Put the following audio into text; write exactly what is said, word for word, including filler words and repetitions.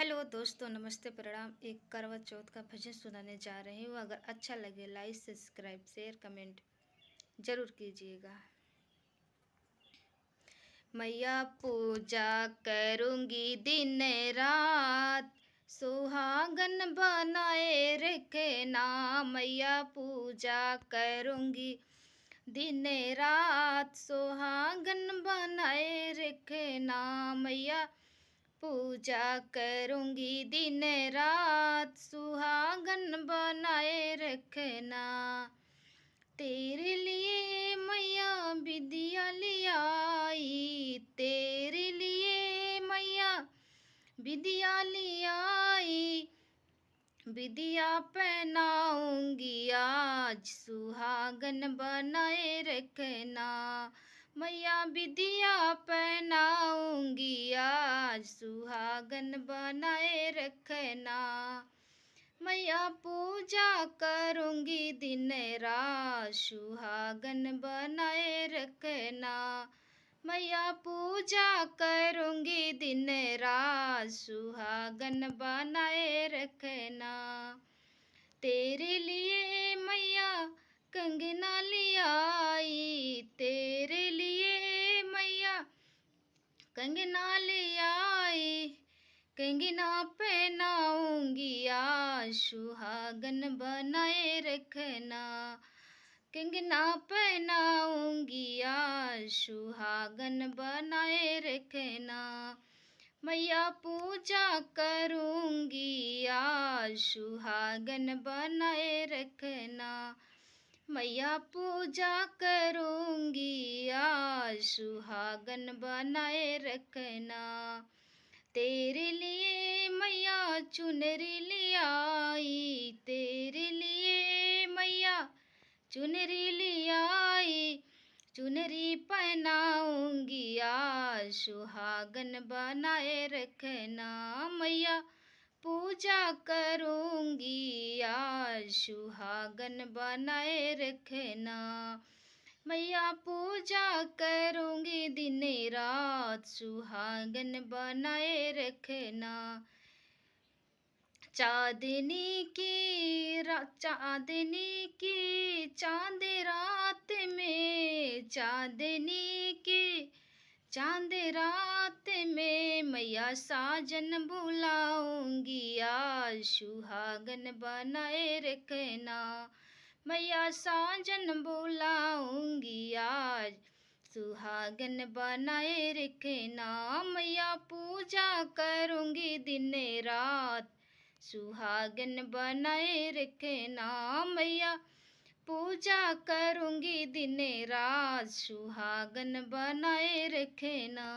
हेलो दोस्तों, नमस्ते, प्रणाम। एक करवा चौथ का भजन सुनाने जा रही हूँ। अगर अच्छा लगे, लाइक, सब्सक्राइब, शेयर, कमेंट जरूर कीजिएगा। मैया पूजा करूँगी दिन रात, सुहागन बनाए रखना। मैया पूजा करूँगी दिन रात, सुहागन बनाए रखना। मैया पूजा करूँगी दिन रात, सुहागन बनाए रखना। तेरे लिए मैया बिदिया ले आई, तेरे लिए मैया बिदिया ले आई। बिदिया पहनाऊँगी आज, सुहागन बनाए रखना। मैया बिदिया पहनाऊँगी आज, सुहागन बनाए रखना। मैया पूजा करूँगी दिन रात, सुहागन बनाए रखना। मैया पूजा करूँगी दिन रात, सुहागन बनाए रखना। तेरे लिए मैया कंगना ले आई, तेरे लिए मैया कंगना ले आई। कंगना पहनाऊँगी आज, सुहागन बनाए रखना। कंगना पहनाऊँगी आज, सुहागन बनाए रखना। मैया पूजा करूँगी आज, सुहागन बनाए रखना। मैया पूजा करूँगी आज, सुहागन बनाए रखना। तेरे लिए मैया चुनरी ले आई, तेरे लिए मैया चुनरी ले आई। चुनरी पहनाऊँगी आज, सुहागन बनाए रखना। मैया पूजा करूँगी आज, सुहागन बनाए रखना। मैया पूजा करूँगी दिन रात, सुहागन बनाए रखना। चाँदनी की रा-, चाँदनी की चाँद रात में, चाँदनी की चाँद रात में, मैया साजन बुलाऊँगी आज, सुहागन बनाए रखना। मैया साजन बुलाऊँगी आज, सुहागन बनाए रखना। मैया पूजा करूँगी दिन रात, सुहागन बनाए रखना। मैया पूजा करूँगी दिन रात, सुहागन बनाए रखना।